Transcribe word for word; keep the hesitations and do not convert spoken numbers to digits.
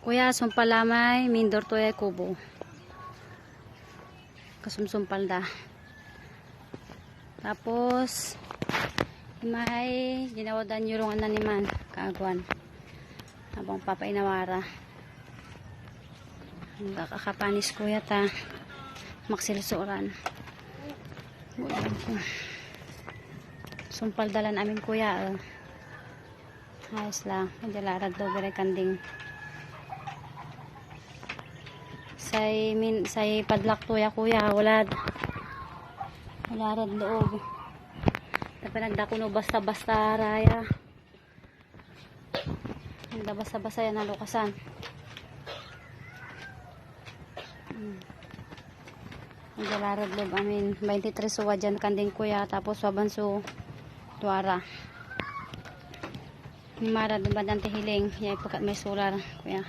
Kuya, sumpal la may mindor to yay kubo. Kasumsumpal da. Tapos, may ginawa dan yurungan na niman, kaaguan. Habang papainawa ra. Ang kakakapanis kuya ta. Maksilsuran. Sumpal dalan amin kuya, oh. Ayos la. Medyo larad loob iray kanding. Say min-, say padlak to ya, kuya, walad, wala rad loob. Tapos nagdako no basta-basta raya. Nagdabasa-basa yan, nalukasan. Hmm. Ang galarad loob amin, twenty-three so wadyan kanding kuya, tapos waban so tuara. Mara, dumad antihiling, ya ipakat may solar, kuya.